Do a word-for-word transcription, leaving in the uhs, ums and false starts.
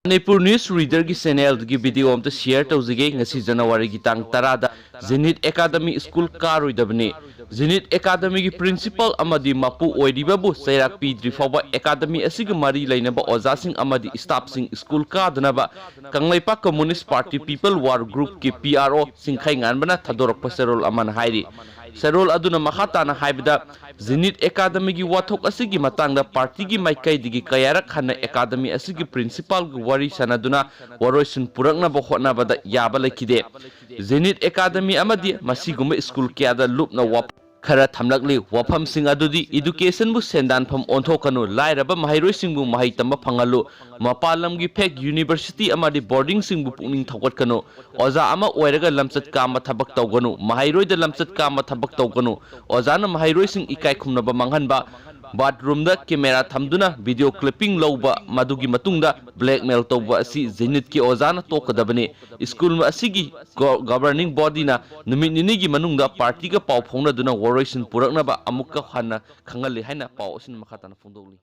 Manipur news ꯔꯤꯗꯔꯒꯤ ꯆꯦꯅꯦꯜꯗꯒꯤ video ꯑꯝꯇ ꯁꯤꯌꯔ ꯇꯧꯖꯒꯦ꯫ ꯉꯁꯤ ꯖꯅꯋꯥꯔꯤꯒꯤ ꯇꯥꯡ ꯇꯔꯥꯗ ꯖꯦꯅꯤꯠ ꯑꯦꯀꯥꯗꯃꯤ ꯁ꯭ꯀꯨꯜ ꯀꯥꯔꯣꯏꯗꯕꯅꯤ꯫ ꯖꯦꯅꯤꯠ ꯑꯦꯀꯥꯗꯃꯤꯒꯤ ꯄ꯭ꯔꯤꯟꯁꯤꯄꯥꯜ ꯑꯃꯗꯤ ꯃꯄꯨ ꯑꯣꯏꯔꯤꯕꯕꯨ ꯆꯩꯔꯥꯛ ꯄꯤꯗ꯭ꯔꯤ ꯐꯥꯎꯕ ꯑꯦꯀꯥꯗꯃꯤ ꯑꯁꯤꯒ ꯃꯔꯤ ꯂꯩꯅꯕ ꯑꯣꯖꯥꯁꯤꯡ ꯑꯃꯗꯤ ꯁ꯭ꯇꯥꯐꯁꯤꯡ ꯁ꯭ꯀꯨꯜ ꯀꯥꯗꯅꯕ Kangleipak communist party people war ꯒ꯭ꯔꯨꯞꯀꯤ ꯄꯤ ꯑꯥꯔ ꯑꯣ ꯁꯤꯡꯈꯩ ꯉꯥꯟꯕꯅ ꯊꯥꯗꯣꯔꯛꯄ ꯆꯦꯔꯣꯜ ꯑꯃꯅ ꯍꯥꯏꯔꯤ꯫ ꯆꯦꯔꯣꯜ ꯑꯗꯨꯅ ꯃꯈꯥ ꯇꯥꯅ ꯍꯥꯏꯕꯗ, ꯖꯦꯅꯤꯠ ꯑꯦꯀꯥꯗꯃꯤꯒꯤ ꯋꯥꯊꯣꯛ ꯑꯁꯤꯒꯤ ꯃꯇꯥꯡꯗ ꯄꯥꯔꯇꯤꯒꯤ ꯃꯥꯏꯀꯩꯗꯒꯤ ꯀꯌꯥꯔꯛ ꯍꯟꯅ ꯑꯦꯀꯥꯗꯃꯤ ꯑꯁꯤꯒꯤ ꯄ꯭ꯔꯤꯟꯁꯤꯄꯥꯜꯒ ꯋꯥꯔꯤ ꯁꯥꯅꯗꯨꯅ ꯋꯥꯔꯣꯏꯁꯤꯟ ꯄꯨꯔꯛꯅꯕ ꯍꯣꯠꯅꯕꯗ ꯌꯥꯕ ꯂꯩꯈꯤꯗꯦ꯫ ꯖꯦꯅꯤꯠ ꯑꯦꯀꯥꯗꯃꯤ ꯑꯃꯗꯤ ꯃꯁꯤꯒꯨꯝꯕ ꯁ꯭ꯀꯨꯜ ꯀꯌꯥꯗ ꯂꯨꯞꯅ ꯋꯥꯐꯝ ꯈꯔ ꯊꯝꯂꯛꯂꯤ꯫ ꯋꯥꯐꯝꯁꯤꯡ ꯑꯗꯨꯗꯤ ꯏꯗꯨꯀꯦꯁꯟꯕꯨ ꯁꯦꯟꯗꯥꯟꯐꯝ ꯑꯣꯟꯊꯣꯛꯀꯅꯨ, ꯂꯥꯏꯔꯕ ꯃꯍꯩꯔꯣꯏꯁꯤꯡꯕꯨ ꯃꯍꯩ ꯇꯝꯕ ꯐꯪꯍꯜꯂꯨ, ꯃꯄꯥꯟ ꯂꯝꯒꯤ ꯐꯦꯛ ꯌꯨꯅꯤꯚꯔꯁꯤꯇꯤ ꯑꯃꯗꯤ ꯕꯣꯔꯗꯤꯡꯁꯤꯡꯕꯨ ꯄꯨꯛꯅꯤꯡ ꯊꯧꯒꯠꯀꯅꯨ, ꯑꯣꯖꯥ ꯑꯃ ꯑꯣꯏꯔꯒ ꯂꯝꯆꯠ ꯀꯥꯝꯕ ꯊꯕꯛ ꯇꯧꯒꯅꯨ, ꯃꯍꯩꯔꯣꯏꯗ ꯂꯝꯆꯠ ꯀꯥꯝꯕ ꯊꯕꯛ ꯇꯧꯒꯅꯨ, ꯑꯣꯖꯥꯅ ꯃꯍꯩꯔꯣꯏꯁꯤꯡ ꯏꯀꯥꯏ ꯈꯨꯝꯅꯕ ꯃꯥꯡꯍꯟꯕ, ꯕꯥꯠꯔꯨꯝꯗ ꯀꯦꯃꯦꯔꯥ ꯊꯝꯗꯨꯅ ꯚꯤꯗꯤꯑꯣ ꯀ꯭ꯂꯤꯞꯄꯤꯡ ꯂꯧꯕ, ꯃꯗꯨꯒꯤ ꯃꯇꯨꯡꯗ ꯕ꯭ꯂꯦꯛꯃꯦꯜ ꯇꯧꯕ ꯑꯁꯤ ꯖꯦꯅꯤꯠꯀꯤ ꯑꯣꯖꯥꯅ ꯇꯣꯛꯀꯗꯕꯅꯤ꯫ ꯁ꯭ꯀꯨꯜ ꯑꯁꯤꯒꯤ ꯒꯣ-, ꯒꯣꯚꯔꯅꯤꯡ ꯕꯣꯗꯤꯅ ꯅꯨꯃꯤꯠ ꯅꯤꯅꯤꯒꯤ ꯃꯅꯨꯡꯗ ꯄꯥꯔꯇꯤꯒ ꯄꯥꯎ ꯐꯥꯎꯅꯗꯨꯅ ꯋꯥꯔꯣꯏꯁꯤꯟ ꯄꯨꯔꯛꯅꯕ ꯑꯃꯨꯛꯀ ꯍꯟꯅ ꯈꯪꯍꯜꯂꯤ ꯍꯥꯏꯅ ꯄꯥꯎ ꯑꯁꯤꯅ ꯃꯈꯥ ꯇꯥꯅ ꯐꯣꯡꯗꯣꯛꯂꯤ꯫